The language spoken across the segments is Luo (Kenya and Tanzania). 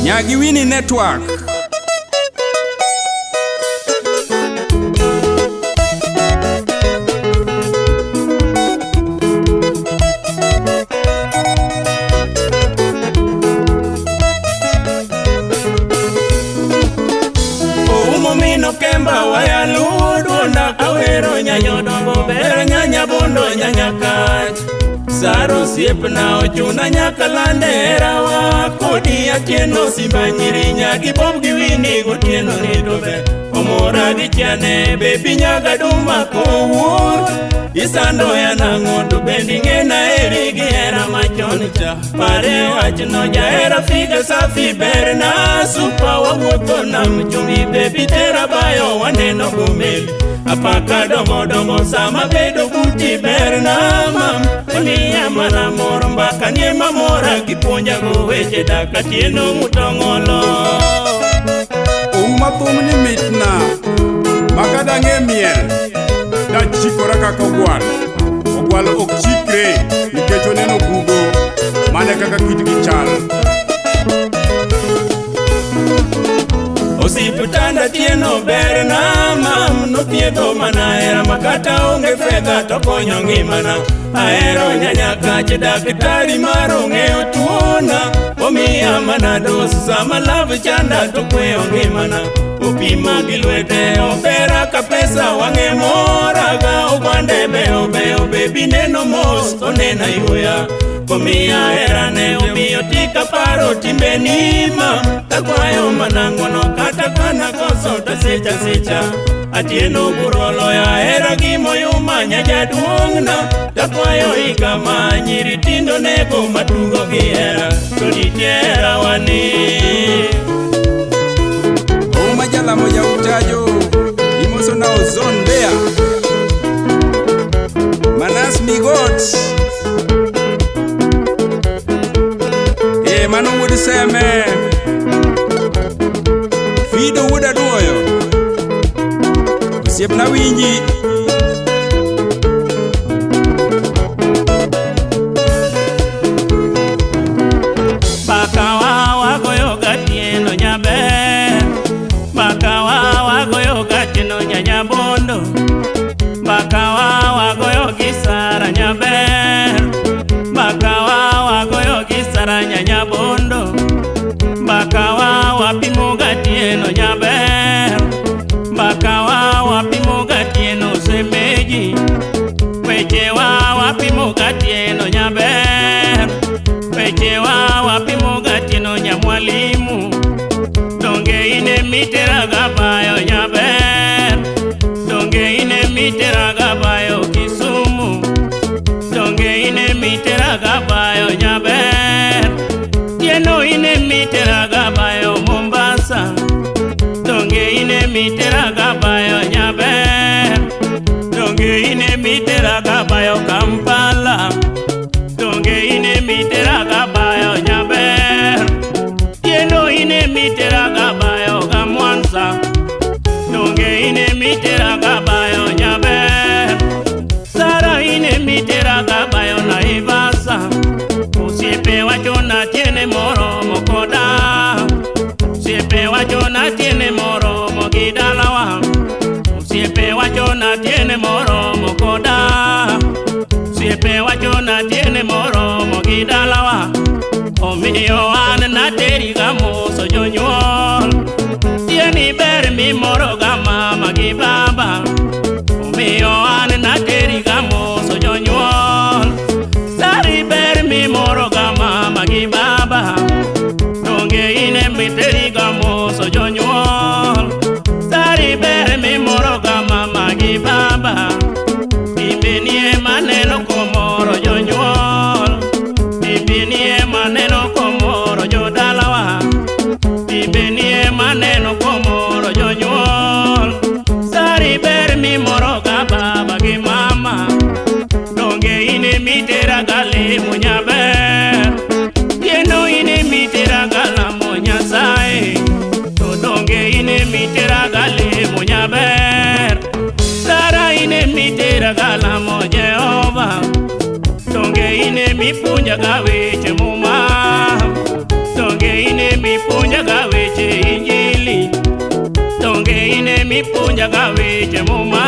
Nyagiwini Network. Oumo mino kemba waya luo duonda awero nyanyodongo ber nyanya bondo nyanya kach Saro osiepna ochuna nyaka lande herawa kodi atieno simba nyiri nyagi bob gi wini gotieno rito ber omora gi chane bebi nyaga duma kowuor isando ya nang'o to bende ing'ena eri gi hera machon cha pare wachno jahera figa safi berna supa wawuotho nam chumbi bebi tera bayo waneno gomeli apaka dongo dongo sama bedo buti berna mam omiya mana mor mbaka nie mamora gipuonjago weche dak atieno mutong'olo Ouma thumni mitna makadang'e miel dachikora kaka ogwal. Ogwal ok chikre nikech oneno bugo mana kaka kitgi chal. Osiptanda tieno berna mam nothiedho mana hera makata onge fedha to konyo ngimana ahero nyanya kach daktari mar ong'eyo tuona omiya mana dos sama love chanda to kweyo ngimana opima gi lwete obera ka pesa wang'e moraga ogwande beyo beyo bebi neno mos onena yuya Omiya herane omiyo tika paro timbeni mam takwayo mana ng'wono kata kana koso to secha secha Atieno burolo ya hera gimoyuma nyajaduong'na takwayo higa ma nyiri tindo nego matugo gi hera to nitie hera wani Ouma jalamo jautajo imoso na ozon Bea Manas Migot E mano wuod Seme Fido wuod Aduoyo Osiepna winji Bakawa wagoyo gatieno nyaber Bakawa wagoyo gatieno nyanyabondo Bakawa wagoyo gi Sara nyaber Bakawa wagoyo gi Sara nyanyabondo Bakawa wapimo gatieno nyaber Bakawa wapimo gatieno semeji Wechewa wapimo gatieno nyaber Wechewa wapimo gatieno nyamwalimu Donge ine miteraga bayo nyaber Donge ine miteraga bayo Kisumu Donge ine miteraga bayo nyaber Tieno ine miteraga bayo Mombasa Donge ine miteraga bayo nyaber Donge ine miteraga bayo Kampala Donge ine miteraga bayo nyaber Tieno ine miteraga bayo Gamwanza Donge ine miteraga bayo nyaber Sara ine miteraga bayo Naivasa Osiepe wachona tiene moromo koda Osiepe wachona tiene moromo gi dalawa Osiepe wachona tiene moromo koda Osiepe wachona tiene moromo gi dalawa Omiyo an nateri ga moso jonyuol Tieni ber mimoro ga mama gi baba Omiyo an nateri ga moso jonyuol Sari ber mimoro ga mama gi baba Donge ine miteri ga moso jonyuol Sari ber mimoro ga mama gi baba Timbenie maneno komoro jonyuol Timbenie maneno komoro jodalawa Timbenie maneno komoro jonyuol Sari ber mimoro ga baba gi mama Donge ine mitera ga lemo nyaber Tieno ine mitera ga lamo Nyasaye To donge ine mitera ga lemo nyaber Sara ine mitera ga lamo Jehova mipuonjaga weche muma. Donge ine mipuonjaga weche injili. Donge ine mipuonjaga weche muma.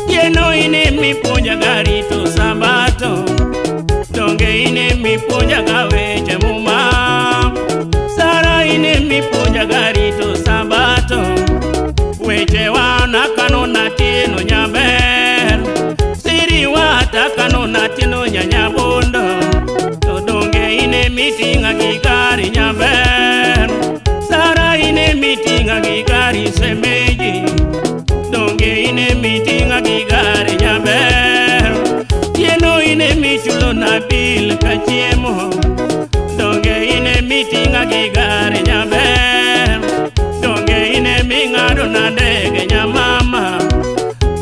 Tieno ine mipuonjaga rito sabato. Donge ine mipuonjaga weche muma. Sara ine mipuonjaga rito sabato. Weche wana kano na tieno nyaber. Siri wata kano na tieno nyanyabondo. To donge ine miting'a gi gari nyaber. Sara ine miting'a gi gari semeji. Donge ine miting'a gi gari nyaber. Tieno ine michulo na bil ka chiemo. Donge ine miting'a gi gari nyaber. Donge ine ming'ado na ndege nyamama.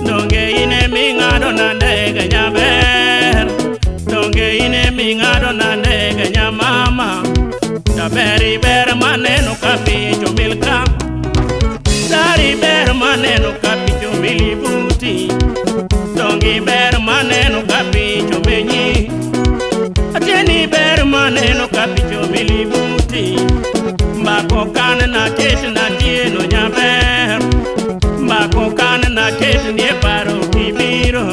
Donge ine ming'ado na ndege nyaber. Donge ine ming'ado na ndege nyamama. Jaberi ber maneno ka picho milka. Sari ber maneno ka picho milibuti. Dongi ber maneno ka picho menyi. Atieni ber maneno ka picho milibuti. Mbako kan na ket na tieno nyaber. Mbako kan na ket nie paro kibiro.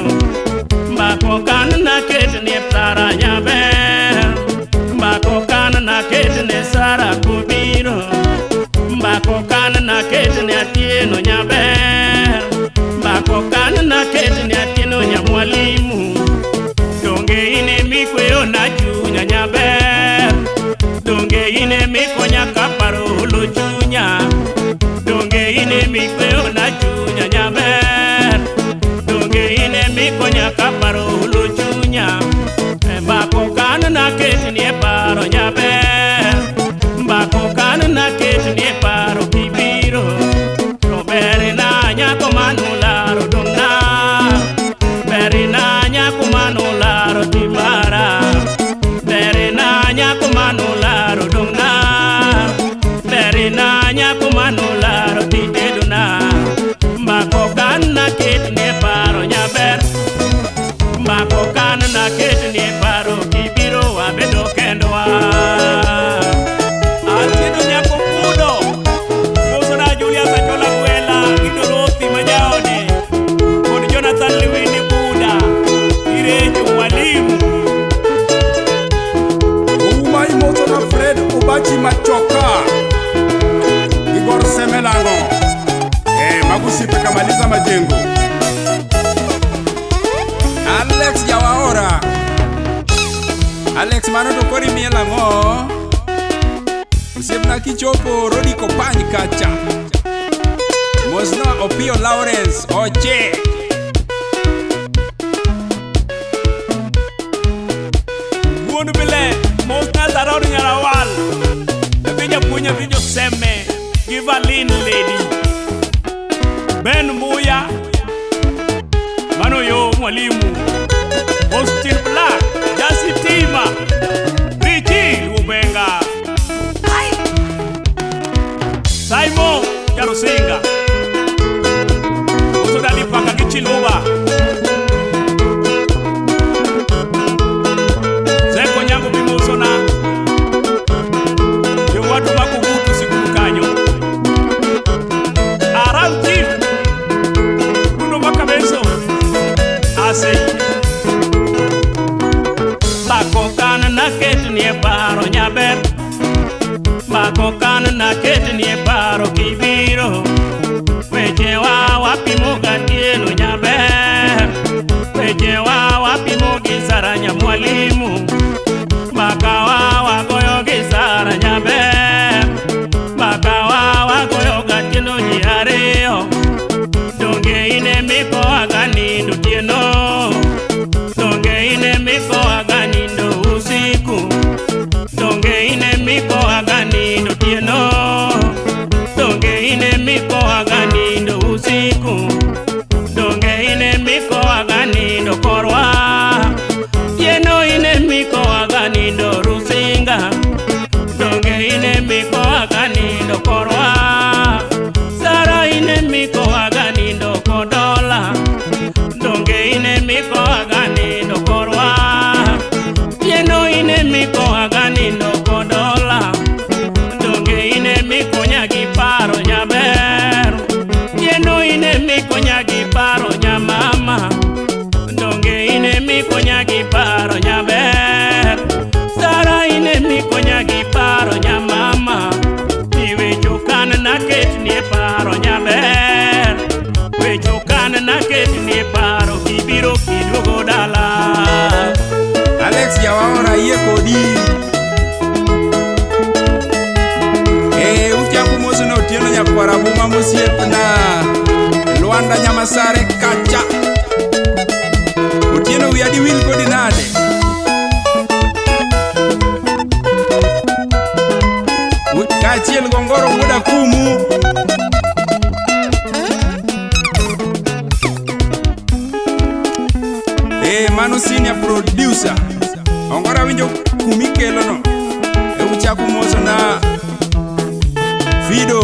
Mbako kan na ket nie Sara nyaber. Mbako kan na ket ne Sara kubiro. Mbako kan na ket ne Atieno nyaber. Mbako kan na ket ne Atieno nyamwalimu. Donge ine mikweyo na chunya nyaber. Donge ine mikonya kaparo olo chunya. Donge ine mikweyo na chunya nyaber. Donge ine mikonya kaparo olo chunya. Mbako kan na ket nie paro nyaber. Mbako kan na ket nie paro kibiro. To berna nyako manularo dongna. Berna nyako manularo timara. Berna nyako manularo dongna. Berna nyako manularo titeduna. Mbako kan na ket nie paro nyaber. Mbako kan na ket nie paro kibiro wabedo kendwa. Atieno nyako Kudo, mosona Julius Achola Gwela gi Dorothy ma jaode kod Jonathan Lewini Buda Irecho mwalimu. Uma imoto na Fred Obachi Machoka. Igor Semelango. Magusipe kamaliza majengo. Alex Jawaora. Alex mano to kori miel ang'o? Osiepna kichopo Rodi Kopany kacha. Mosna Opiyo Lawrence Oche. Wuon Bile, mosna Saror Nyarawal. Nyathi japuonj nyathi Joseme gi Valin Lady. Ben Muya, mano yo mwalimu. Austin Black, Jasitima, Richie Lubenga. Simon Jarusinga. Osodali Paka gi Chiluba. Zeko Nyango Bimosona. Jowadu makugutu sikulu kanyo. Aram Chief. Bruno Makabeso. Ase. Mbako kan na ket nie paro nyaber. Mbako kan na ket nie paro kibiro. Weche wa wapimo gatieno nyaber. Weche wa wapimo gi Sara nyamwalimu. Mbaka wa wagoyo gi Sara nyaber. Mbaka wa wagoyo gatieno ji ariyo. Donge ine mikowaga nindo otieno. Donge ine mikowaga nindo usiku. Donge ine mikowaga nindo otieno. Donge ine mikowaga nindo usiku. Donge ine mikowaga nindo korwa. Tieno ine mikowaga kodi. Ee, uchaku mosna Otieno nyakwara buma mosiepna. Lwanda Nyamasare kacha. Otieno wiya diwil kodi nade? Kaachiel gongoro wuod Akumu. Ee, mano senior producer. Ongoro awinjo kumikelono. E uchaku mosona Fido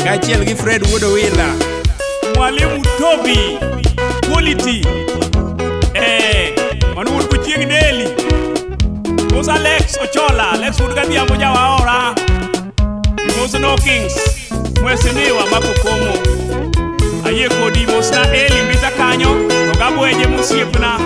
kaachiel gi Fred wuod Owila. Mwalimu Toby Quality. Mano wuod Kuchieng Deli. Mos Alex Ochola, Alex wuod Gadhiambo jawaora. Mos no Kings, Mheshimiwa Makokomo. Ayie kodi mosna Eli Mbita kanyo, to gabweje mosiepna.